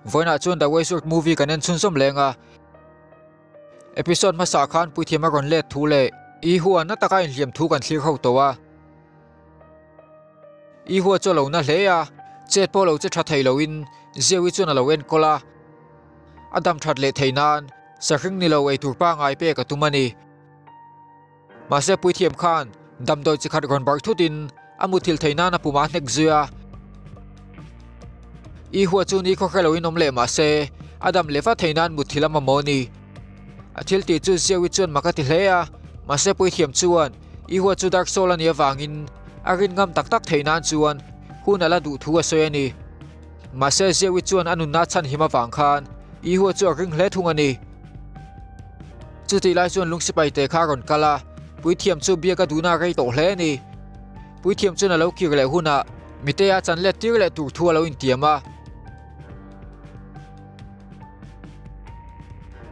Vawiinah chuan The Wizard movie kan en chhunzawm leng a. Episode hmasa khan puithiam a rawn let thu leh Ihua na taka inhliam thu kan thlir ho tawh a. Ihua chu a lo na hle a, chet pawh lo che tha thei loin Zeui chuan a lo enkawl a. A dam that leh thei nan sahring ni lo eitur pangngai pek a tum a ni. Mahse puithiam khan damdawi chi khat rawn barh thutin a muthilh theih nan a pum a hnek zui a. I hua chu ni khawhre loin awm leh mahse a dam leh vat theih nan muthilh a mamawh a ni. A thil tih chu Zeui chuan mak a ti hle a, mahse puithiam chuan I hua chu Dark Soul a nih avangin a rin ngam tak tak theih nan chuan hun a la duh thu a sawi a ni. Mahse Zeui chuan a nunna chhan him avang khan I hua chu a ring hle thung a ni. Chutih lai chuan lungsipai te kha a rawn kal a, puithiam chu biak a duhna a rei tawh hle a ni. Puithiam chuan a lo kir leh hunah Miteia chan let tir leh tur thu a lo intiam a.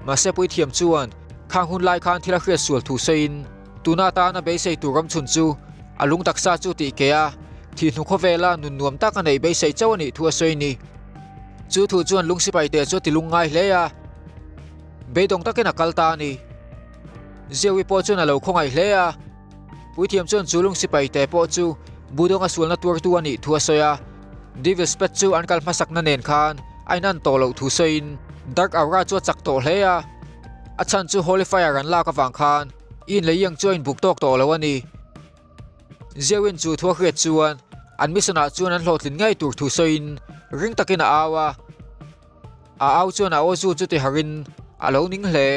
Mahse puithiam chuan khang hun lai khan thil a hriat sual thu sawiin tuna atana beisei tur ram chhun chu a lung taksa chu tih ke a, thih hnu khawvela nun nuam tak a neih beisei chauh a nih thu a sawi a ni. Chu thu chuan lungsipai te chu a ti lungngai hle a. Beidawng takin a kal ta a ni. Zeui pawh chuan a lo khawngaih hle a. Puithiam chuan chu lung sipai te pawh chu Budawnga sualna tuartu a nih thu a sawi a. Devil's Pet chu an kal hmasakna nen khan a inan tawh loh thu sawiin Dark Aura chu a chak tawh hle a. A chhan chu Holy Fire an lak avang khan Yin leh Yang chu a inbuk tawk tawh lo a ni. Zeoin chu thu a hriat chuan an mission ah chuan an hlawhtlin ngei tur thu sawiin ring takin a au a. A au chuan a aw zu chu ti harin a lo ning hle.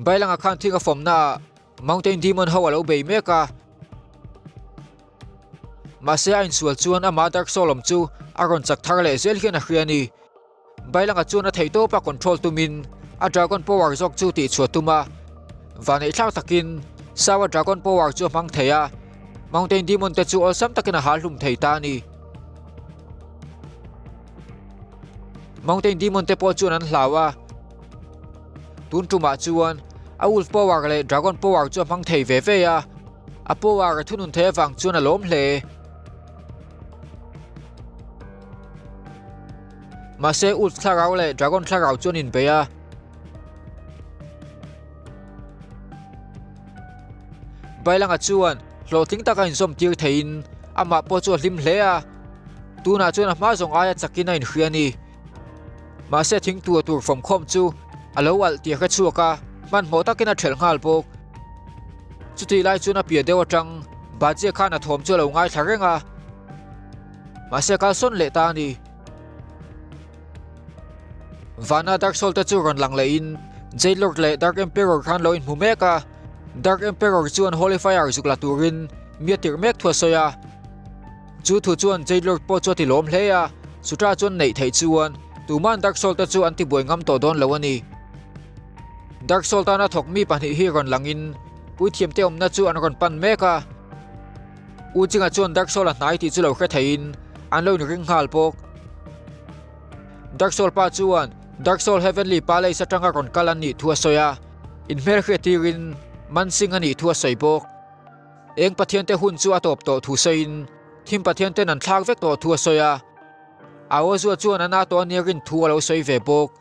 Bailanga khan thing a fawmna ah Mountain Demon ho a lo bei mek a. Mahse a insual chuan ama Dark Soul awm chu a rawn chak thar leh zel hian a hria a ni. Bailanga chuan a theihtawp a control tumin a Dragon Power zawk chu tihchhuah tum a. Vanneih thlak takin Sawa Dragon Power chu a hmang thei a, Mountain Demon te chu awlsam takin a hal hlum thei ta a ni. Mountain Demon te pawh chuan an hlau a, tun tumah chuan a Wolf Power leh Dragon Power chu a hmang thei ve ve a, a power a thunun thei avang chuan a lawm hle. Mahse Wolf thlarau leh Dragon thlarau chuan inbei a. Bailanga chuan hlawhtling taka inzawm tir theiin amah pawh chu a hlim hle a, tunah chuan a hma zawng aia chakin a inhria a ni. Mahse thing tur tur fawmkhawm chu a lo alh tih a hre chhuak a, hmanhmawh takin a ṭhelh nghal bawk. Chutih lai chuan a piah deuh aṭang Bajia khan a thawm chu a lo ngaithla reng a, mahse a kalsawn leh ta a ni. Vana Dark Soul te chu rawn lang lehin Jade Lord leh Dark Emperor khan lo inhmu mek a, Dark Emperor chuan Holy Fire zuk la turin mi a tirh mek thu a sawi a. Chu thu chuan Jade Lord pawh chu a ti lawm hle a, Sutra chuan neih theih chuan tuman Dark Soul te chu an ti buai ngam tawh dawn lo a ni. Dark Soul tana thawk mi pahnih hi rawn langin puithiam te awmna chu an rawn pan mek a. U Chinga chuan Dark Soul a hnai tih chu lo hre theiin an lo inring nghal bawk. Dark Soul pa chuan Dark Soul Heavenly Palace atanga rawn kal an nih thu a sawi a, inhmel hriat tirin Mansing a nih thu a sawi bawk. Eng pathian te hun chu a tawp tawh thu sawiin thim pathian ten an thlak vek tawh thu a sawi a, Aozua chuan a na tawh a nia rin thu a lo sawi ve bawk.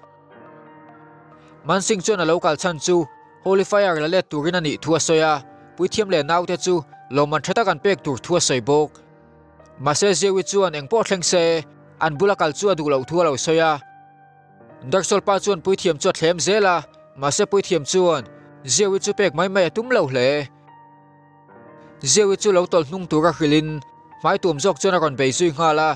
Mansing chuan a lo kal chhan chu Holy Fire la let turin a nih thu a sawi a, puithiam leh naute chu lawmman tha tak an pek tur thu a sawi bawk. Mahse Zeui chuan eng pawh thleng se an bula kal chu a duh loh thu a lo sawi a. Dark Soul pa chuan puithiam chu a thlem zel a, mahse puithiam chuan Zeui chu pek mai mai a tum lo hle. Zeui chu lo tawlh hnung tura hrilhin hmai tuam zawk chuan a rawn bei zui nghal a.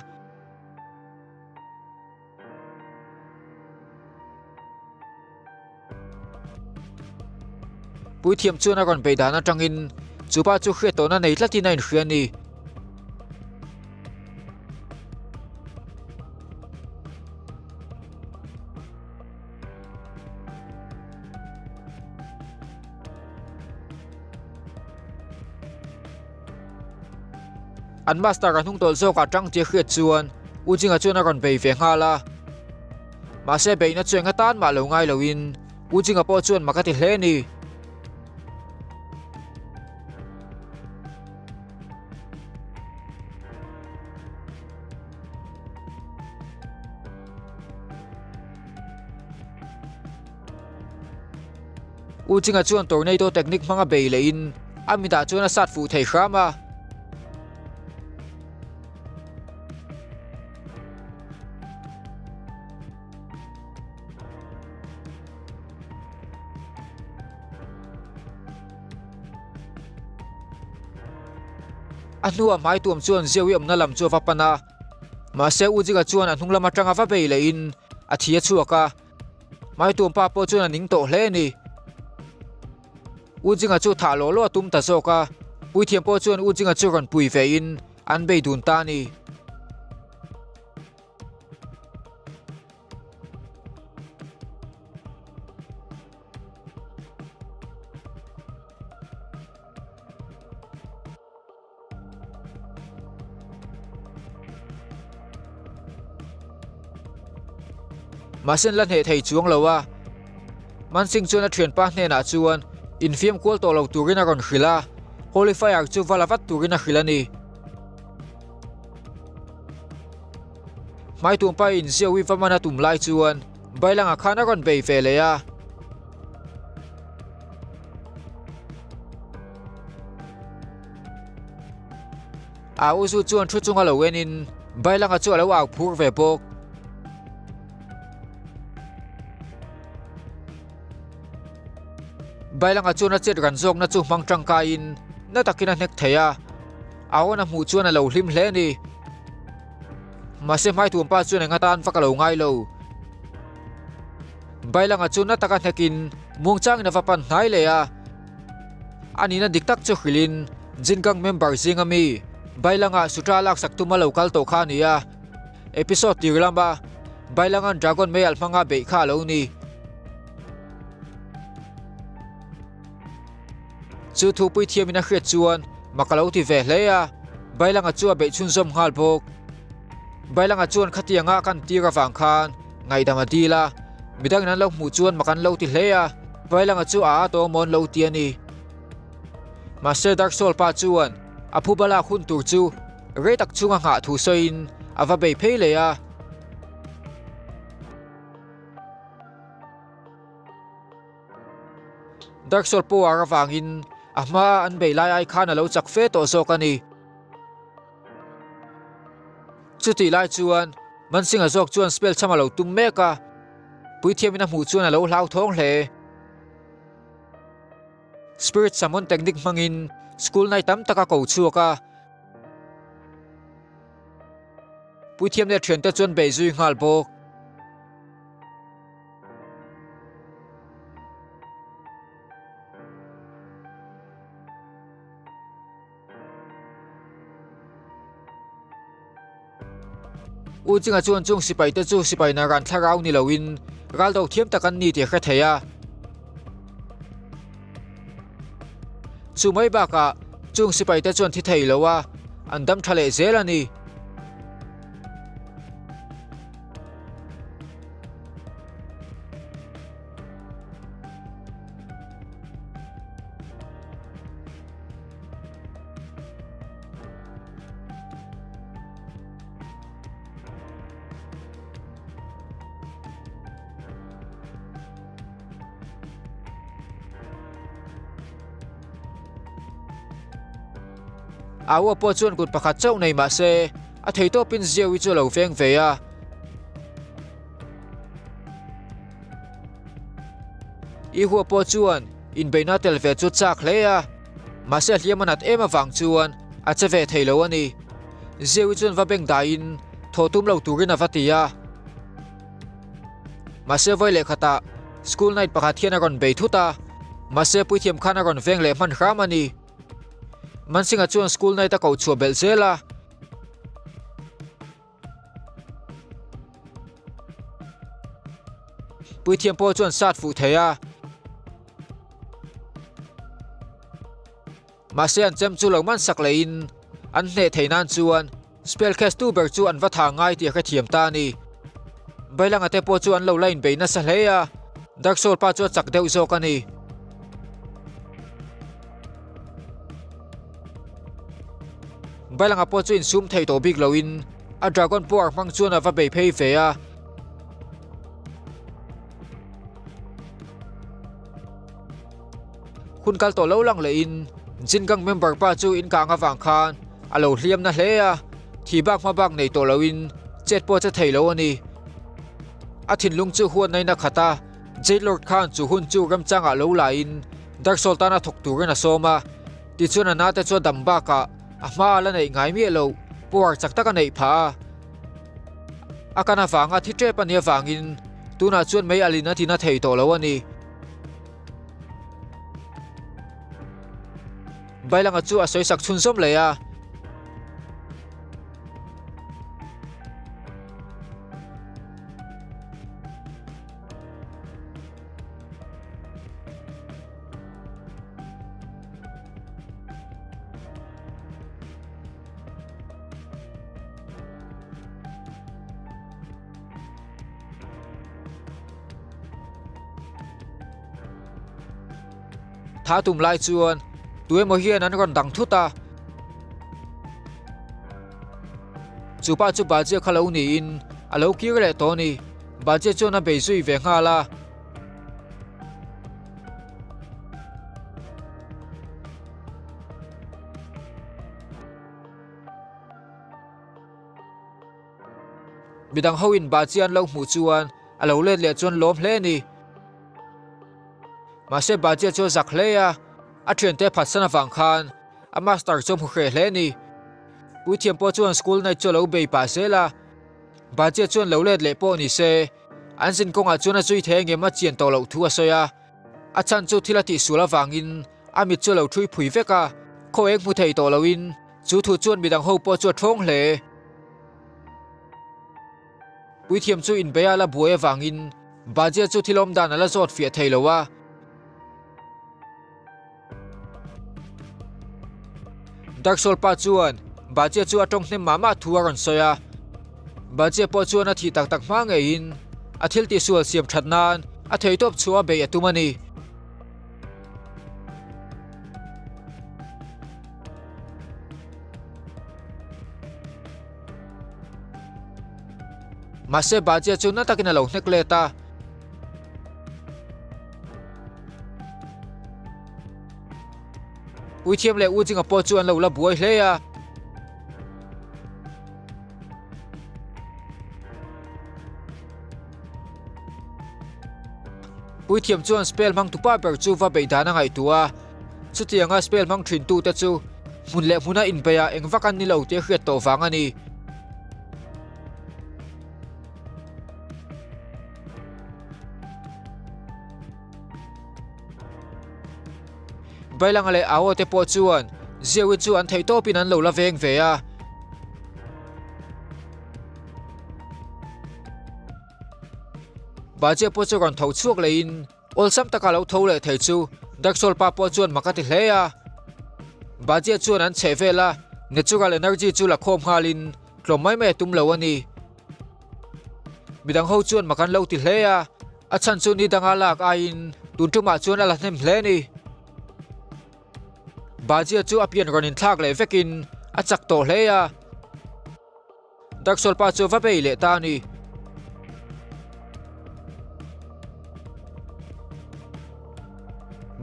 Puithiam chuan a rawn bei dan atangin chupa chu hriat tawhna nei tlatin a inhria a ni. An master a hnung tawlh zawkah tang tia hriat chuan U Jinga chuan a rawn bei ve nghal a. Mahse beihna chu eng atan mah lo ngai loin U Jinga pawh chuan mak a ti hle a ni. U Chinga chuan tornado technique hmanga bei lehin a mitah chuan a sat fuh thei hram a. A hnuah hmaituam chuan Ziawi awmna lam chu a va pan a. Mahse U Jinga chuan a hnung lam atanga va bei lehin a thi a chhuak a. Hmaituam pa pawh chuan a ning tawh hle a ni. U Jinga chu thah lawh lawh a tum ta zawk a. Puithiam pawh chuan U Jinga chu rawn pui vein an bei dun ta a ni. Mahse an la hneh thei chuang lo a, Mansingh chuan a thianpa hnenah chuan infiam kual tawh lo turin a rawn hrilh a, Holy Fire chu va la vat turin a hrilh a ni. Hmaitumpa in Ziawi va man a tum lai chuan Bailanga khan a rawn bei ve leh a. A u zu chuan thu chunga lo enin Bailanga chu a lo au phur ve bawk. Bailanga chuan a chet ran zawkna chu hmang tangkaiin na takin a hnek thei a, a awn a hmuh chuan a lo hlim hle a ni. Mahse hmaituampa chuan eng atan vak a lo ngai lo. Bailanga chu na taka hnekin muangchangin a va pan hnai leh a. A nihna dik tak chu hrilhin Jingang member zinga mi Bailanga sutra laksak tuma lo kal tawh kha a ni a. Episode tir lama Bailanga'n Dragon meialh hmanga beih kha a lo ni. Chu thu puithiamin a hriat chuan mak a lo ti ve hle a, Bailanga chu a beih chhunzawm nghal bawk. Bailanga chuan khatianga a kan tir avang khan ngaihdam a dil a, midangin an lo hmuh chuan mak an lo ti hle a, Bailanga chu a a tawng maw an lo ti a ni. Mahse Dark Soul pa chuan a phuba lak hun tur chu rei tak chunga nghah thu sawiin a va bei phei leh a. Dark Soul power avangin a hmaa an bei lai ai khan a lo chak fe tawh zawk a ni. Chutih lai chuan Mansinga zawk chuan spell chham a lo tum mek a, puithiamin a hmuh chuan a lo hlauthawng hle. Spirit summon technique hmangin school night tam tak a ko chhuak a. Puithiam leh thiante chuan bei zui nghal bawk. U Chinga chuan chung sipai te chu sipai naran thlarau ni loin ral do thiam tak an ni tih a hre thei a. Chu mai bakah chung sipai te chuan thi thei lo a, an dam tha leh zel a ni. Aua pawh chuan kut pakhat chauh nei mah se a theitawpin Ziawi chu a lo veng ve a. I hua pawh chuan inbeihna tel ve chu chak hle a, mahse a hliam a nat em avang chuan a che ve thei lo a ni. Ziawi chuan va beng daiin thaw tum lo turin a va ti a. Mahse vawi leh khatah school night pakhat hian a rawn bei thut a, mahse puithiam khan a rawn veng leh hman hram a ni. Mansinga chuan school night a koh chhuah belh zel a. Puithiam pawh chuan sat fuh thei a. Mahse an chem chu lo man sak lehin an hneh thei nan chuan spell cast tu ber chu an va tha ngai tih a hrethiam ta a ni. Bailanga te pawh chu an lo la inbei nasa hle a, Dark Soul pa chu a chak deuh zawk a ni. Bailanga pawh chu insum thei tawh bik loin a Dragon Power hmang chuan a va bei phei ve a. Hun kal tawh lo lang lehin Jin Gang member pa chu in kang avang khan a lo hliam na hle a, thi bak hma bak nei tawh loin chet pawh che thei lo a ni. A thinlung chu huat nain a khat a, Jade Lord khan chu hun chu remchangah lo lain Dark Soul tana thawk turin a sawm a, tichuan a nate chu a dam bakah a hma a la neih ngai miah loh power chak tak a neih phah a. A kan avanga thi tep a nih avangin tunah chuan mei alin a tina thei tawh lo a ni. Bailanga chu a sawisak chhunzawm leh a. Tha tum lai chuan tuemaw hian an rawn dang thut a. Chu pa chu Bajia kha lo niin a lo kir leh tawh a ni. Bajia chuan a bei zui ve nghal a. Midang ho in Bajia an lo hmuh chuan a lo let leh chuan lawm hle a ni. Mahse Bajia chu a zak hle a, a thiante phatsan avang khan a master chu a hmu hreh hle a ni. Puithiam pawh chuan school night chu a lo bei pah zel a, Bajia chuan lo let leh pawh ni se an zin kawngah chuan a zui thei angem a chian tawh loh thu a sawi a. A chhan chu thil a tihsual avangin a mit chu a lo thui phui vek a, khaw eng hmu thei tawh loin chu thu chuan midang ho pawh chu a thawng hle. Puithiam chu inbeia la buai avangin Bajia chu thil awm dan a la zawt fiah thei lo a. Dark Soul pa chuan Bajia chu a tawng hnem mah mah thu a rawn sawi a. Bajia pawh chuan a thih tak tak hma ngeiin a thil tihsual siam that nan a theitawp chhuah a beih a tum a ni. Mahse Bajia chu na takin a lo hnek let a. Puithiam leh U Jinga pawh chu an lo la buai hle a. Puithiam chuan spell hmang tupa ber chu va beih dan a ngaihtuah a. Chutianga spell hmang thin tute chu hmun leh hmuna inbeih ah eng vak an ni lo tih a hriat tawh vang a ni. Bailanga leh Aua te pawh chuan Zeui chu an theih tawpin an lo la veng ve a. Bajia pawh chu rawn tho chhuak lehin awlsam taka lo tho leh thei chu Dark Soul pa pawh chuan mak a ti hle a. Bajia chuan an chheh vel a, natural energy chu la khawm nghalin tlawm mai mai a tum lo a ni. Midang ho chuan mak an lo ti hle a. A chhan chu ni danga lak aiin tun tumah chuan a la hnem hle a ni. Bajia chu a pian rawn inthlak leh vekin a chak tawh hle a. Dark Soul pa chu va bei leh ta a ni.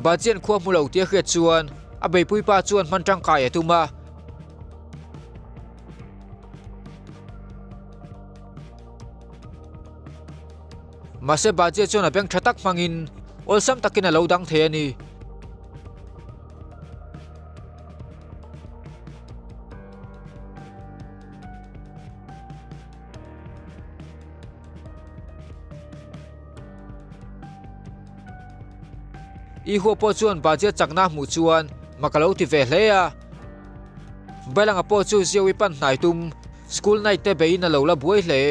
Bajian khua hmu lo tia hriat chuan a beipui pa chuan hman tangkai a tum a. Mahse Bajia chuan a beng tha tak hmangin awlsam takin a lo dang thei a ni. Ihua pawh chuan Bajia chakna a hmuh chuan mak a lo ti ve hle a. Bailanga pawh chu Ziawi pan hnai tum School night te beiin a lo la buai hle.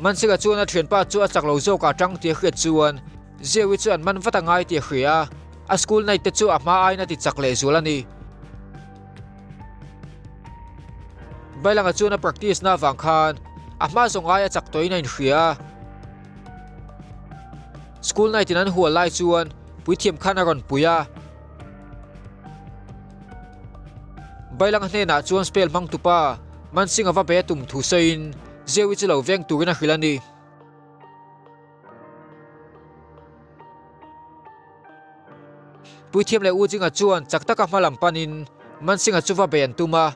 Mansika chuan a thianpa chu a chak lo zawk a tang tih a hriat chuan Zeui chu an man vat a ngai tih a hria a. A school night te chu a hma aiin a ti chak leh zual a ni. Bailanga chuan a practice na avang khan a hma zawng ai a chak tawhin a inhria a. School Knight in an hual lai chuan puithiam khan a rawn pui a. Bailanga hnenah chuan spell hmang tupa Mansingh a va be tum thu sawiin Zeui chu lo veng turin a hrilh a ni. Puithiam leh U Jinga chuan chak taka hma lam panin Mansingh-a chu va bei an tum a.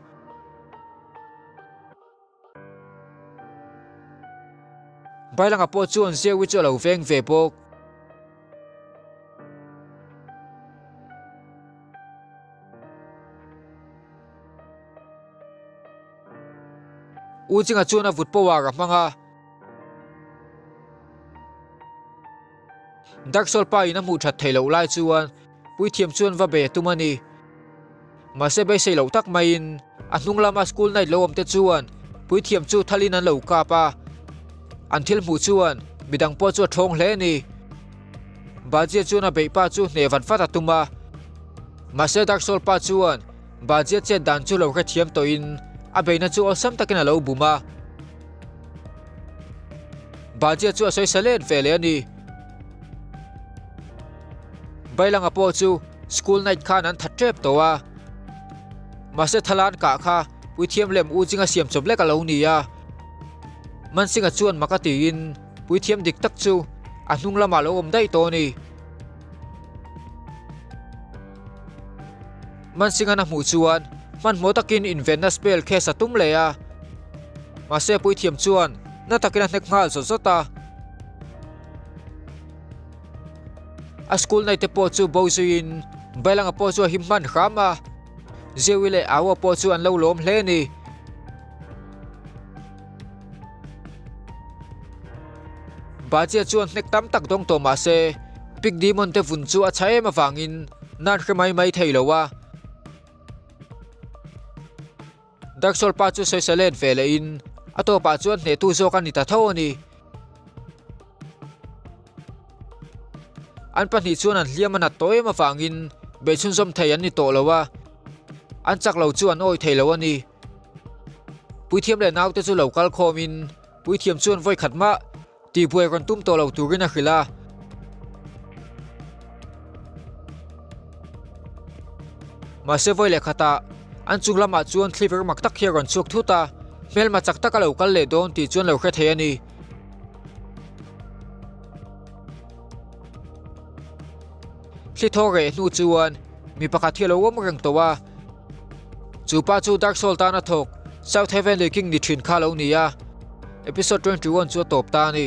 Bailanga pawh chuan Zeui chu a lo veng ve bawk. U Jinga chuan a vut power a hmang a. Dark Soul pa in a hmuh that theih loh lai chuan puithiam chuan va bei a tum a ni. Mahse beisei loh tak maiin a hnung lama school knight lo awm te chuan puithiam chu thalin an lo kap a. An thil hmuh chuan midang pawh chu a thawng hle a ni. Bajia chuan a beih pa chu hneh vat vat a tum a. Mahse Dark Soul pa chuan Bajia chet dan chu lo hrethiam tawhin a beihna chu awlsam takin a lo bum a. Bajia chu a sawi sa let ve leh a ni. Bailanga pawh chu school night khan an that tep tawh a. Mahse thalan kah kha puithiam lem u zinga siam chawp lek a lo ni a. Mansinga chuan mak a tiin puithiam dik tak chu a hnung lamah lo awm daih tawh a ni. Mansingan a hmuh chuan hmanhmawh takin invenna spell case a tum leh a. Mahse puithiam chuan na takin a hnek nghal zawt zawt a. A school night te pawh chu bo zuiin Bailanga pawh chu a him hman hram a. Zeui leh Aua pawh chu an lo lawm hle a ni. Bajia chuan hnek tam tak dawng tawh mahse Pig Demon te vun chu a chha em avangin nan hre mai mai thei lo a. Dark Soul pa chu sawi sa let ve leh in a tawpah chuan hnehtu zawk a ni ta tho a ni. An pahnih chuan an hliam a nat tawh em avangin beihchhunzawm thei an ni tawh lo a, an chak lo chu an awih thei lo a ni. Puithiam leh naute chu lo kal khawmin puithiam chuan vawi khat mah tihbuai rawn tum tawh lo turin a hrilh a. Mahse vawi leh khatah an chung lamah chuan thli ver mak tak hi a rawn chhuak thut a, hmelma chak tak a lo kal leh dawn tih chuan lo hre thei a ni. Thli thaw reh hnu chuan mi pakhat hi a lo awm reng tawh a, chu pa chu Dark Soul tana thawk South Heavenly King ni thin kha a lo ni a, Episode 21 chu a tawp ta a ni.